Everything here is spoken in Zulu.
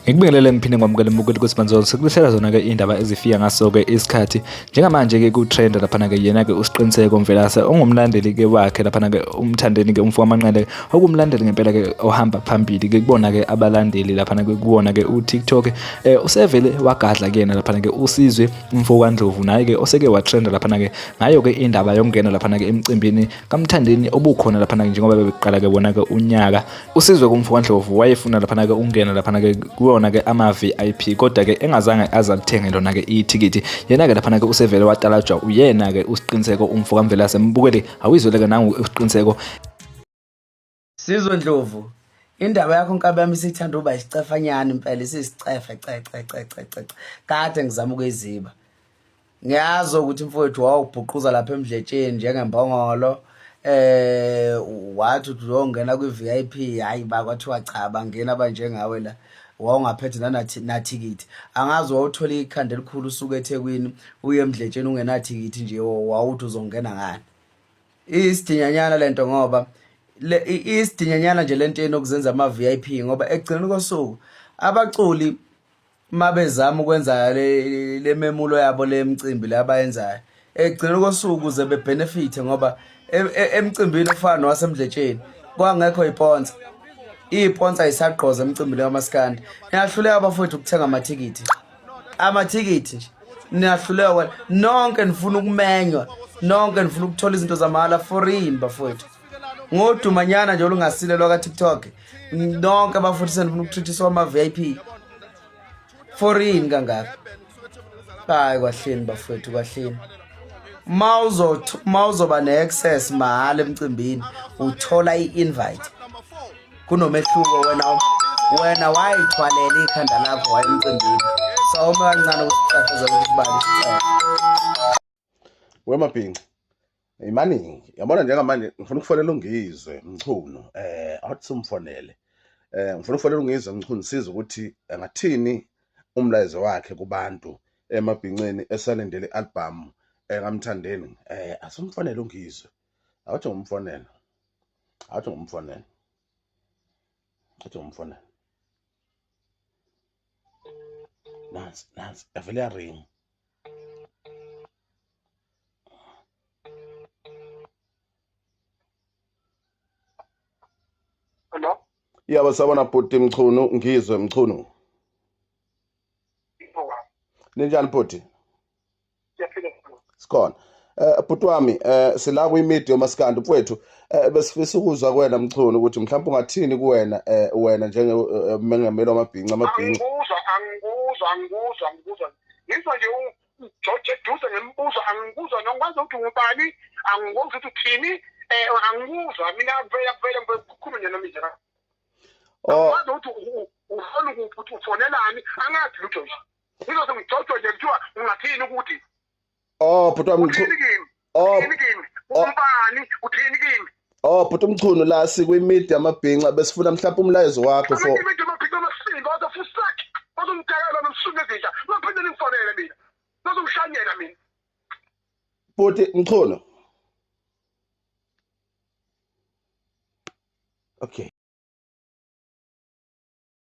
Ngikubingelele ngiphinde ngwamukele mbukeli ukuthi banzolo sekulisela zona-ke iy'ndaba ezifika ngaso-ke isikhathi njengamanje-ke ku-trend laphana-ke yena-ke uSiqiniseko Mvelase ongumlandeli-ke wakhe laphana-ke umthandeni-ke umfo wamanqele okumlandeli ngempela-ke ohamba phambili-ke kubona-ke abalandeli laphana-ke kuwona-ke u-TikTok usevele wagadla kuyena laphana-ke uSizwe umfo kaNdlovu naye-ke oseke watrenda laphana-ke ngayo-ke indaba yokungena laphana-ke emcimbini kaMthandeni obukhona laphana-ke njengoba bebeqala-ke bona-ke unyaka. USizwe kumfokaNdlovu wayefuna laphana-ke ukungena laphana-ke kuwona-ke ama-VIP kodwa-ke engazange aze alithenge lona-ke ithikithi. Yena-ke laphana-ke usevele watalajwa uyena-ke uSiqiniseko umfokaMvelase. Mbukeli awuyizwele-ke nangu uSiqiniseko. Sizwe Ndlovu, indaba yakho nkabi yami isithanda uba isicefanyana impela isisicefe ce ce ce ce ce. Kade ngizama ukuyiziba. Ngiyazi ukuthi mfowethu wawubhuquza lapha emdletsheni njengembongolo wathi uthi uyongena kwi-VIP hayi ba kwathiwa cha bangena abanjengawe la wawungaphethe nanathikithi angazi wawuthola ikhanda elikhulu usuke eThekwini uye emdletsheni ungenathikithi nje wawuthi uzongena ngani isidinyanyana lento ngoba le isidinyanyana nje lento enokuzenza ama VIP ngoba ekugcineni kosuku abaculi mabezama ukwenza le memulo yabo le mcimbi le abayenzayo ekugcineni kosuku ukuze bebenefithe ngoba emcimbini ofana nowasemdletsheni kwangekho iponsa iponsa isagqoza emcimbini kamaskandi niyahluleka bafowethu ukuthenga amathikithi amathikithi nje niyahluleka wena nonke nifuna ukumenywa nonke nifuna ukuthola izinto zamahhala foreign bafowethu ngodumanyana nje olungasile lwaka-tiktok nonke bafowethu senifuna ukutrithiswa ama-vip foreign kangaka hayi kwahleni bafowethu kwahleni mawuzoba ne-access mahhala emcimbini uthola i-invite kunomehluko wena wena wayithwalela ikhanda lakho waye emcimbini sawume kancane ukusicathazela ukuthi bani isicelo Wemabhinca imaningi yabona njengamanje ngifuna ukufonela uNgizwe Mchunu awuthi simfonele ngifuna ukufonela uNgizwe Mchunu siza ukuthi angathini umlayezo wakhe kubantu emabhinceni esalindele i-album kaMthandeni asimfonele uNgizwe awuthi ngumfonele awuthi ngumfonele awuthi ngumfonele nansi nansi yavele yaringa. Hello? Yebo sabona bhuti Mchunu ngizwe Mchunu. Ninjani bhuti? Siyaphila. Sikhona. Bhuti wami sila kwi-media yomaskandi mfowethu besifisa ukuzwa kuwena Mchunu ukuthi mhlawumbe ungathini kuwena wena njengemengameli wamabhinca amabhinca. Angikuzwa angikuzwa angikuzwa angikuzwa. Ngizwa nje uJoje eduze ngemibuzo angikuzwa nongikwazi ukuthi ungubani angikwazi ukuthi uthini angikuzwa mina vele vele kukhulunywe nje noma nje. Oh Angikwazi ukuthi ufona ukuphi ukuthi ufonelani angazi lutho nje. Ngizoze ngijojwe nje kuthiwa ungathini ukuthi Oh bhuti wami uthini kimi Oh uthini kimi umbani uthini kimi Oh bhuti uMchunu la sikwi-media amabhinca besifuna mhlawumbe umlayezo wakho for Abantu amabhinca amasinga bazofusaki bazongidakela nomsuku ezinja baphinde ningifonele mina bazongishanyela mina bhuti Mchunu. Okay.